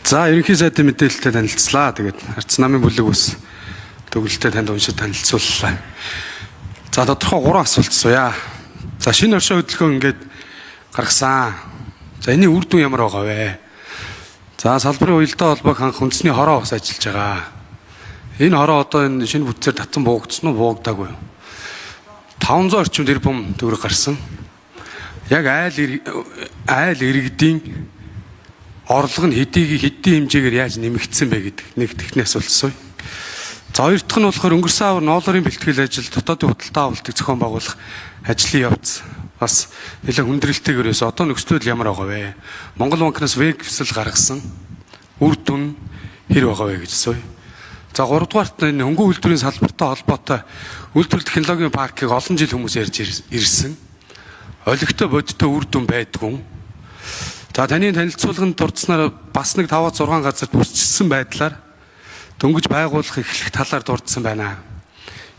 За, ерөнхий сайдын мэдээлэлтэй танилцлаа. Тэгээд Арц намын бүлэг ус төгөлтэй танд уншиж танилцууллаа. За, тодорхой 3 асуулт асууя. За, шинэ оршин хөдөлгөөн ингээд гаргасан. За, энэний үр дүн ямар байгаа вэ? За, салбарын уялдаа холбоог хангах үндэсний хороо бас ажиллаж байгаа. Энэ хороо одоо энэ шинэ бүтцээр татсан буугдсан уу, буугдаагүй юу? 500 орчим тэрбум төгрөг гарсан. Яг айл иргэдийн орлого нь хэдийг хэдийн хэмжээгээр яаж нэмэгдсэн бэ гэдэг нэг техник асуулт асууя. За, хоёр дахь нь болохоор өнгөрсөн авар ноолорын бэлтгэл ажил, дотоодын худалдаа авалтыг зохион байгуулах ажлын явц бас нэлээд хүндрэлтэйгээр байсан. Одоо нөхцөл ямар байгаа вэ? Монгол банкнаас вексел гаргасан үр дүн хэр байгаа вэ гэж асууя. За, гуравдугаарт энэ хөнгөн үйлдвэрийн салбартай холбоотой үйлдвэр технологийн паркийг олон жил хүмүүс ярьж ирсэн. Олигтой бодиттой үр дүн байдгүй. За, таны танилцуулганд дурдсанаар бас нэг 5-6 газарт бүсчсэн байдлаар дөнгөж байгуулах эхлэх талаар дурдсан байна.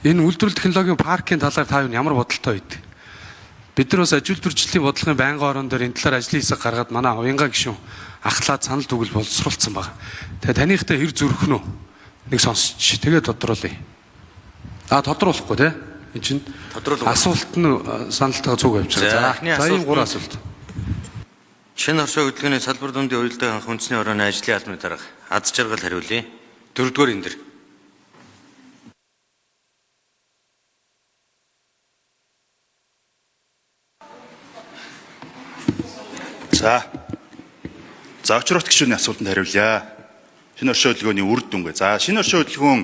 Энэ үйлдвэрлэл технологийн паркийн талаар та ямар бодолтой байд? Бид нар бас аж үйлдвэрчлэлийн бодлогын байнгын орон дээр энэ талаар ажлын хэсэг гаргаад манай уянга гишүүн ахлаад санал дүгэл боловсруулсан байна. Тэгээ таныхтай хэр зүрхнө үү? Нэг сонсч тэгээ тодруулъя. А, тодруулахгүй те? Энэ чинь асуулт нь саналтайгаа зүг явж байгаа. За, ийм 3 асуулт. Шинэ оршин хөдөлгөөний салбар дундын уялдаа хангах үндэсний орооны ажлын албаны дарга Аз жаргал хариулъя. Дөрөвдүгээр энэ дэр. За. За, Очрот гишүүний асуултанд хариулъя. Шинэ оршин хөдөлгөөний үр дүнгээ. За, шинэ оршин хөдөлгөөн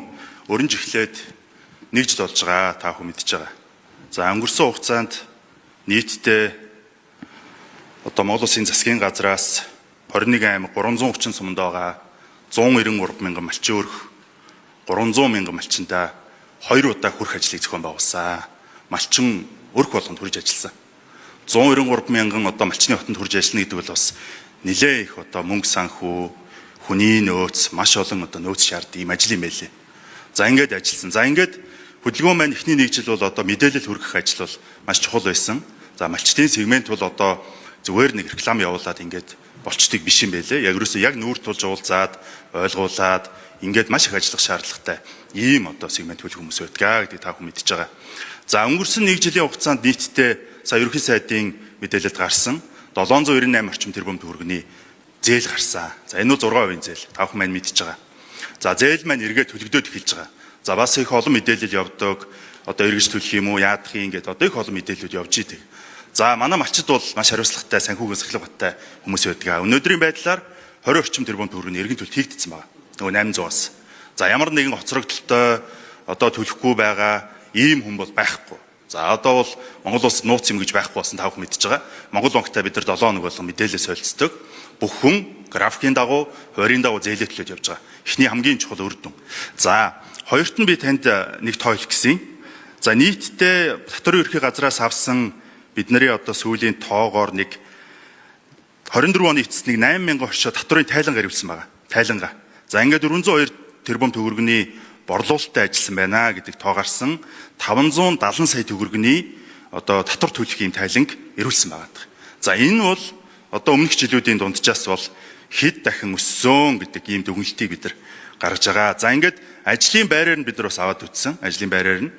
өрнж эхлээд нэг жил болж байгаа. Та бүхэн мэдж байгаа. За, өнгөрсөн хугацаанд нийтдээ одоо Монгол Улсын засгийн газраас 21 аймаг 330 суманд байгаа 193 мянган малчин өрх 300 мянган малчинтай 2 удаа хүрх ажлыг зохион байгуулсан. Малчин өрх болгонд хүрж ажилласан. 193 мянган одоо малчны хотонд хүрж ажиллана гэдэг бол бас нэлээ их одоо мөнгө санхүү, хүний нөөц, маш олон одоо нөөц шаарддаг ийм ажил юм байлээ. За, ингээд ажилласан. За, ингээд хөдөлгөөн маань эхний нэг жил бол одоо мэдээлэл хүргэх ажил бол маш чухал байсан. За, малчдын сегмент бол одоо зүгээр нэг реклам явуулаад ингээд болчдыг биш юм байлээ. Яг ерөөсөө яг нүүр тулж уулзаад, ойлгуулад ингээд маш их ажиллах шаардлагатай ийм одоо сегмент төлөх хүмүүс байдгаа гэдгийг та бүхэн мэдж байгаа. За, өнгөрсөн нэг жилийн хугацаанд нийтдээ сая ерөнхий сайдын мэдээлэлд гарсан 798 орчим тэрбум төгрөгийн зээл гарсан. За, энэ бол 6% зээл. Та бүхэн маань мэдж байгаа. За, зээл маань эргээд төлөгдөөд эхэлж байгаа. За, бас их олон мэдээлэл явдаг. Одоо эргэж төлөх юм уу, яадах юм гэдэг одоо их олон мэдээлэлүүд явж идэг. За, манай малчид бол маш хариуцлагатай, санхүүгийн сахилга баттай хүмүүс байдаг. Өнөөдрийн байдлаар 20 орчим тэрбум төгрөгийн эргэн төлөлт хийгдсэн байгаа. Нөгөө 800-аас. За, ямар нэгэн хоцрогдолтой одоо төлөхгүй байгаа ийм хүн бол байхгүй. За, одоо бол Монгол улс нууц юм гэж байхгүй болсон та бүхэн мэдж байгаа. Монгол банктай бид нар 7 хоног болгон мэдээлэл солилцдог. Бүх хүн графикийн дагуу, хуваарийн дагуу зээлээ төлөөд явж байгаа. Эхний хамгийн чухал үр дүн. За, хоёрт нь би танд нэг тоо хэлэх гэсэн. За, нийтдээ татварын ерхий газраас авсан бидний одоо сүүлийн тоогоор нэг 24 оны эцэст нэг 8000 орчим татварын тайлан гаривсан байгаа. Тайланга. За, ингээд 402 тэрбум төгрөгийн борлуулалттай ажилласан байна гэдэг тоо гарсан. 570 сая төгрөгийн одоо татвар төлөх юм тайланг ирүүлсэн байгаа. За, энэ бол одоо өмнөх жилүүдийн дунджаас бол хэд дахин өссөн гэдэг ийм дүгнэлтийг бид нар гаргаж байгаа. За, ингээд ажлын байраар нь бид нар бас аваад үтсэн. Ажлын байраар нь.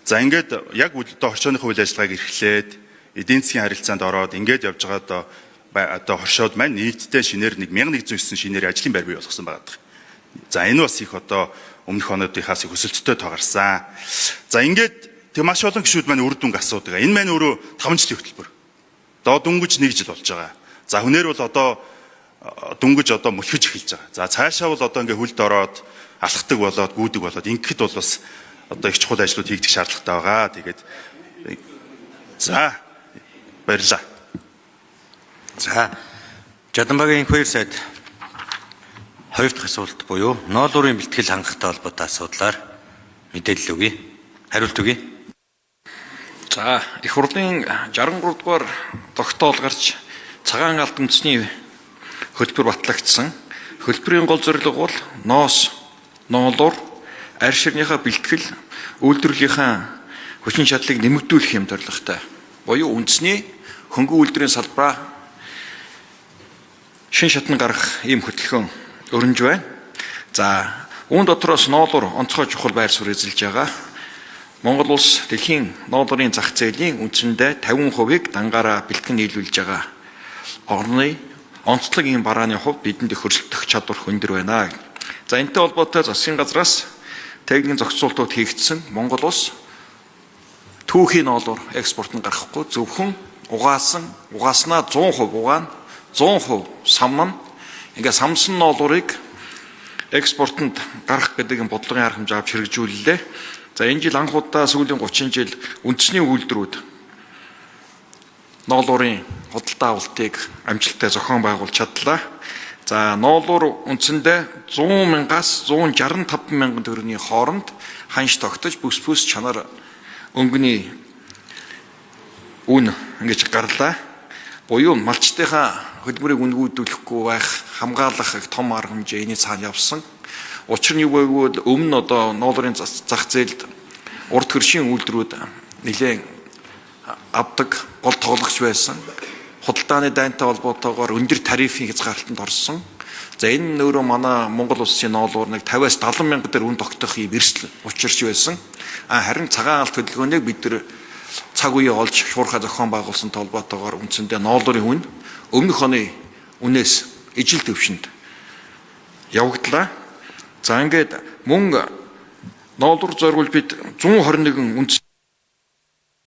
За, ингээд яг одоо хоршооныхоо үйл ажиллагааг эрхлээд эдийн засгийн харилцаанд ороод ингээд явж байгаа одоо хоршоод маань нийтдээ шинээр нэг 1109 шинээр ажлын байр бий болгосон байгаа. За, энэ бас их одоо өмнөх онуудынхаас их өсөлттэй тоо гарсан. За, ингээд тэг маш олон гишүүд маань үр дүнг асуудаг. Энэ маань өөрөө 5 жилийн хөтөлбөр. Одоо дөнгөж 1 жил болж байгаа. За, хүнээр бол одоо дөнгөж одоо мөлхөж эхэлж байгаа. За, цаашаа бол одоо ингээд хүлд ороод алхдаг болоод гүйдэг болоод ингэхэд бол бас одоо их чухал ажлууд хийгдэх шаардлагатай байгаа. Тэгээд за, баярлалаа. За, Жаданбагийн инх хоёр сайд хоёр дахь асуулт буюу ноолуурын бэлтгэл хангахтай холбоотой асуудлаар мэдээлэл өгье. Хариулт өгье. За, их хурлын 63 дугаар тогтоол гарч цагаан алт үндэсний хөтөлбөр батлагдсан. Хөтөлбөрийн гол зорилго бол ноос, ноолуур, арь ширнийхээ бэлтгэл, үйлдвэрлэлийнхаа хүчин чадлыг нэмэгдүүлэх юм зорилготой. Буюу үндэсний хөнгөн үйлдвэрийн салбараа шин шатн гаргах ийм хөтөлбөр өрнөж байна. За үүн дотроос ноолуур онцгой чухал байр суурь эзэлж байгаа. Монгол улс дэлхийн ноолуурын зах зээлийн үндсэндээ 50%-ийг дангаараа бэлтгэн нийлүүлж байгаа. Орны онцлог ийм барааны хувьд бидэнд их өрсөлдөх чадвар өндөр байна. За энэтэй холбоотой засгийн газраас техникийн зохицуултууд хийгдсэн. Монгол улс түүхийн ноолуур экспорт нь гаргахгүй зөвхөн угааснаа 100% угаана, 100% самнана. Ингээ самсан ноолуурыг экспортод гаргах гэдэг юм бодлогын арга хэмжээ авч хэрэгжүүллээ. За энэ жил анх удаа сүүлийн 30 жил үндэсний үйлдвэрүүд ноолуурын худалдаа авалтыг амжилттай зохион байгуулж чадлаа. За ноолуур үндсэндээ 100 мянгаас 165 мянган төгрөгийн хооронд ханш тогтож бүс бүс чанар өнгөний үн ингэж гарлаа. Буюу малчдынхаа хөдөлмөрийг үнгүүдүүлэхгүй байх, хамгаалах их том арга хэмжээ энэний цаана явсан. Учир нь юу вэ гэвэл өмнө одоо ноолуурын зах зээлд урд хөршийн үйлдвэрүүд нэлээд авдаг гол тоглогч байсан. Худалдааны дайнтай холбоотойгоор өндөр тарифын хязгаарлалтанд орсон. За энэ нь өөрөө манай Монгол улсын ноолуур нэг 50-аас 70 мянга дээр үн тогтоох юм эрсдэл учирч байсан. Харин цагаан алт хөдөлгөөнийг бид нар цаг үеэ олж шуурхай зохион байгуулсан толботоогоор үндсэндээ ноолуурын үн өмнөх оны үнээс ижил төвшөнд явагдлаа. За ингээд мөн ноолуур зориулж бид 121 үндэс